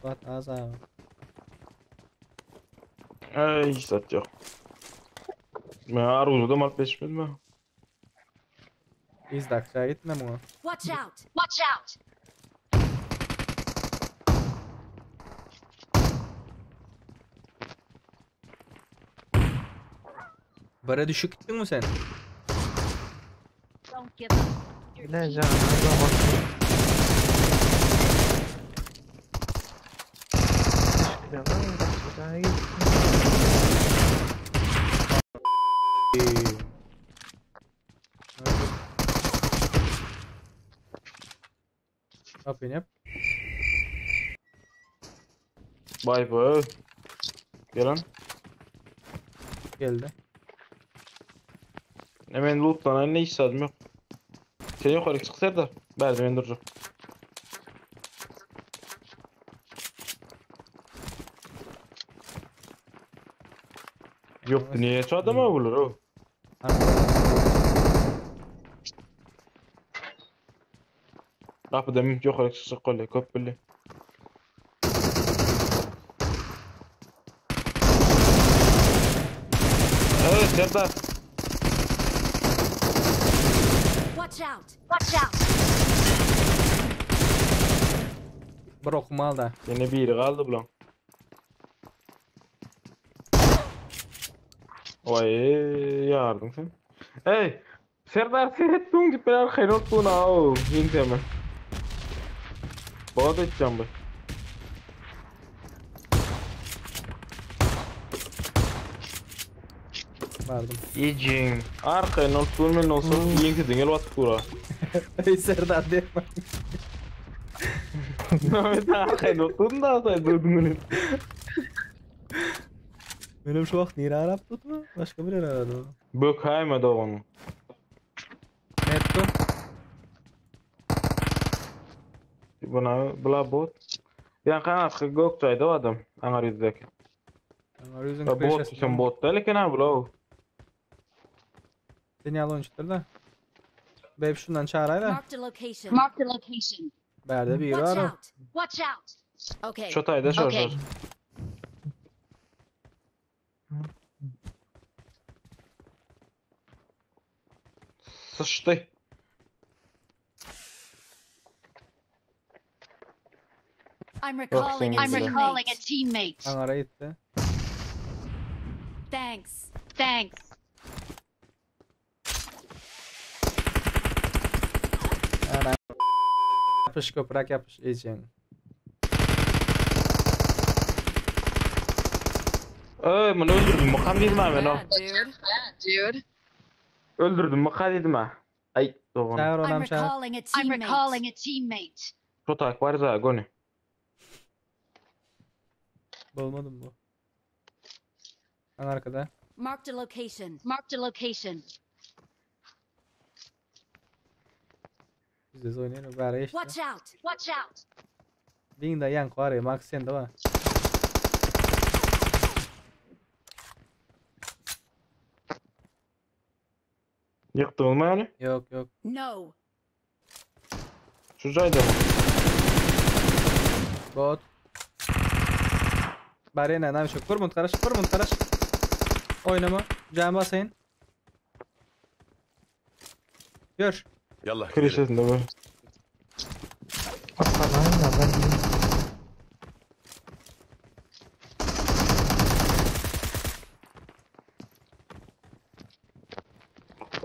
Bat az abi. Ey hiç zat yok. Men aruzda alyp geçmedim ha. Biz dakika gitme muňa. Watch out! Watch out! Bara düşük gittin mi sen? Don't give up. Your Ne team canım bak. Kapıyı yap. Bay bay. Gelen. Geldi. Hemen lootlanan ne iş yok. Sen yukarı çık Serdar. Berdi ben duracağım. Yok niye şu adama bulur o? Kapıda mümkün yukarı çıkacak kolay köp bile. Evet Serdar. Watch out! Watch out! Bir okuma al da. Yine biri kaldı bulan. Vay yardım sen. Ey Serdar seyret dün git ben arkaya not bunu al. Yine hemen. Bana da edeceğim bu. Vardım. Yiyeceğim. Arkaya not bunu men olsun. Yine de gel batıp dura. Ey Serdar deme. Mehmet arkaya not bunu da arkaya durdun bunu. Benim şu vakt nere arap tutma? Başka bir yere aradı. Bökhayma da onu. Netto. Buna bula bot. Yani kanat Gökçay'da o adam. Anar yüzdeki. Anar yüzün Ya bot sen bot değil ki ne bula. Seni al oyuncudur da. Babe şundan çağıray da. Marked a location. Marked a location. Berde bir Watch var o. out! Watch out! Okay. Şotayda şor Okay. şor. Sıçtı. I'm recalling a I'm teammate. recalling a teammate. Anara gitti. Thanks. Thanks. Ana. Yapış köprak yapış iyicin. Ey bunu öldürdüm. Makam dedim ha ben o. Bad, dude. Dude. Öldürdüm makam dedim ha. Ay doğru. Çağır I'm onam çağır. recalling a teammate. I'm recalling a teammate. Şotak var za goni. Bolmadım bu. An arkada. Marked a location. Marked a location. Biz de oynayalım. Bari işte. Watch out! Watch out! Ding da yan var ya. Max sen de var. Yıktın mı yani? Yok yok. No. Şu cayda mı? Bot. Bari ne ne şu kurmun karaş kurmun karaş. Oynama. Can basayın. Gör. Yallah gidelim. Klişesinde böyle. Arkadan da ben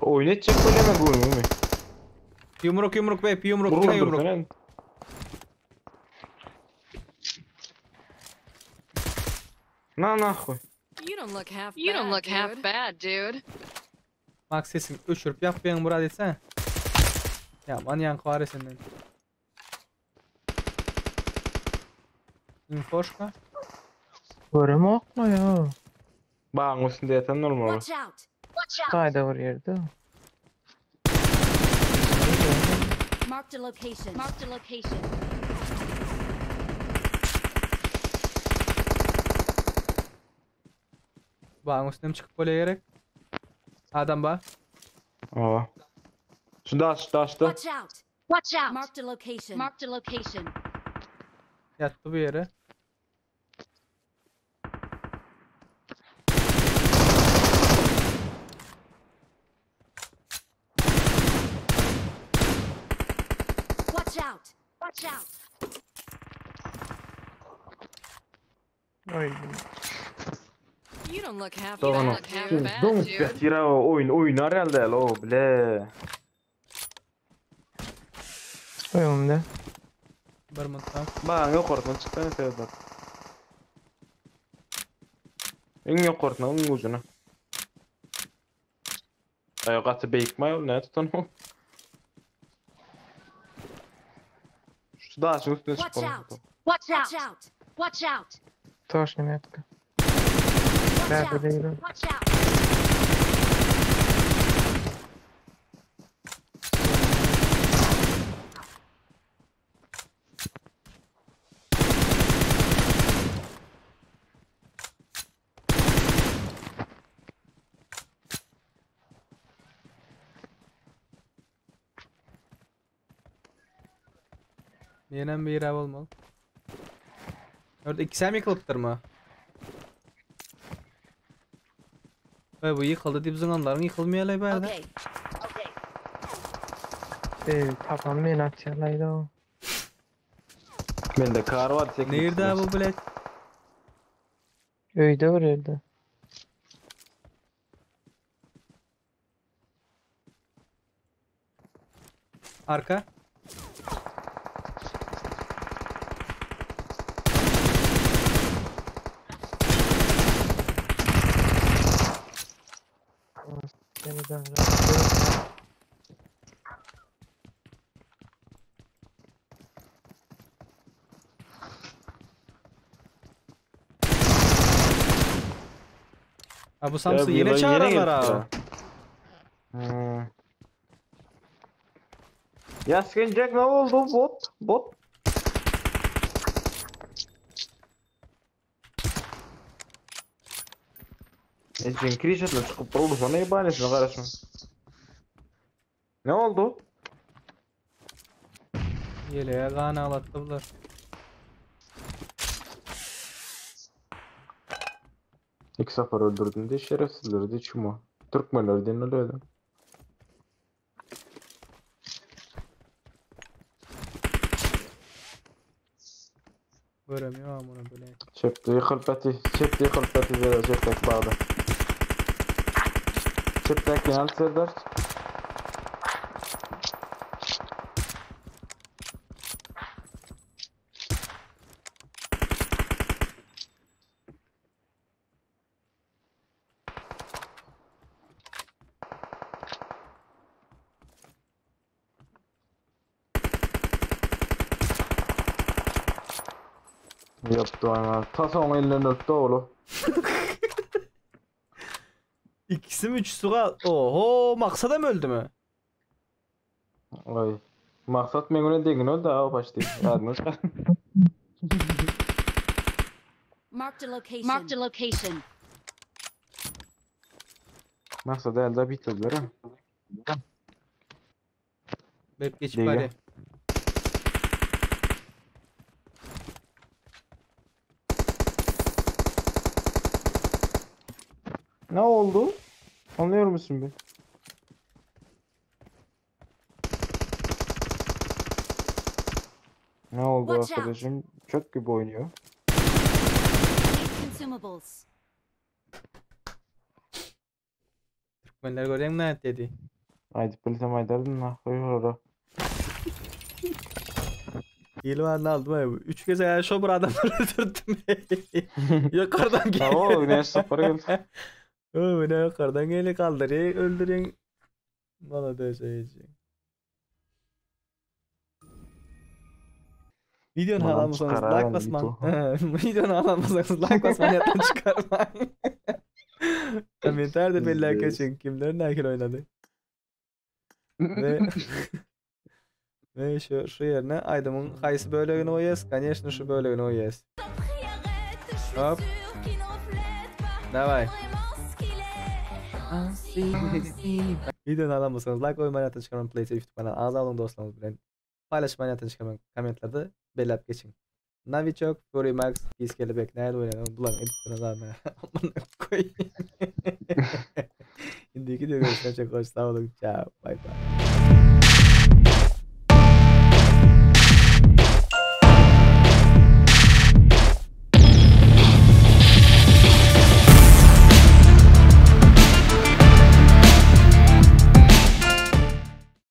Oyun edecek böyle mi bu oyunu mu? Yumruk yumruk be yumruk yine Vurur yumruk. sen. Na nahuy. You don't look half You don't bad, look half dude. bad, dude. Max sesin öçürüp yap benim burada etsene. Ya man yan var senden. Infoşka. Görüm okma ya. Bağın üstünde yatan normal. Watch out! Watch out! Kayda var yerde. Marked a location. Marked a location. Bağın üstüne çıkıp böyle gerek. Adam ba. Aa. Şu daş daştı. Watch out! Watch out! Marked a location. Marked a location. Yattı bu yere. Watch out! Oý. You don't look half Dogan bad, half bad, Doňup dude. ýatyr ha oýun oýnar ýaly däl o bile. Öňümde. Bir mutfak. Bagyň ýokarsyna çyksaň Serdar. Iň ýokarsyna, iň ujuna. Aý gaty beýik maý ol näme tutan o? Şu daşyň üstüne Watch çyk. out! Watch out! Watch out! Toşny metka. Watch Nerede out! değilim. Watch out! Ýene bir ýere bolmaly. Orada ikisi hem ýykylypdyr mı? Ve bu ýykyldy diýip zyňanlaryň ýykylmaýarlar bärde. Okay. Okay. Ey, tapam men atýarlaýdy o. Mende kar var. sekiz Nirde bu bilet? Öýde bir ýerde. Arka. Seni ben Ha bu Ya Samsu bu yine yılan çağırarlar gelipdir ha. ha. Hmm. Yaskin ne oldu? Bot, bot. Ecin krişatla çıkıp durdu sana ibanesine karışma. Ne oldu? Ýeleğe gan ağlatdy bular. İlk sefer öldürdün de şerefsizleri de çuma. Türkmenler de öyle. Göremiyor amına böyle. Çepti hılpati, çepti hılpati zera çeptek bağda. Çeptek genel Serdar. Yaptı ama. Ta son elinden öptü oğlu. İkisi mi üçüsü gal? Oho maksada mı öldü mü? Ay. Maksat mengune degin öldü ha başlayayım. Yardım Marked a location. Marked a location. Maksat elde bitirdiler ha. Bep geçip Dege. bari. Ne oldu? Anlıyor musun be? Ne oldu Watch out. arkadaşım? Çöp gibi oynuyor. Need consumables. Türkmenler görýän ne dedi? Haydi bilsem aydardın la. Koy orada. Ýylvan'ı aldım abi. Üç kez ayağı şobur adamları öldürdüm. Yukarıdan Ya gel. o güneş sıfırı geldi. Öyle yukarıdan geli kaldırıyor, öldürüyor. Bana da şey diyecek. Videonu Ulan alamazsanız çıkar like abi, basman. Videonu alamazsanız like basman yattan çıkarmayın. Komentar da belli %100. geçin. Kimler ne oynadı. Ve ve şu yerine aydımın haýsy bölegini goýýas? Конечно, şu bölegini goýýas. Hop. Давай. Videonu alamazsanız like goýmaý ýatdan çıkarmayın. PlayStation YouTube kanaly agza bolun dostlarınız bilen. Paylaşmayı ýatdan çıkarmayın. Kommentlerde belläp geçin. Navichok, Fury Max, Iskelebek näde oýnaýan? Bulan edip duran zadyny. Amına koy. Indiki videoda görüşmek üzere. Sağ olun. Ciao. Bye bye.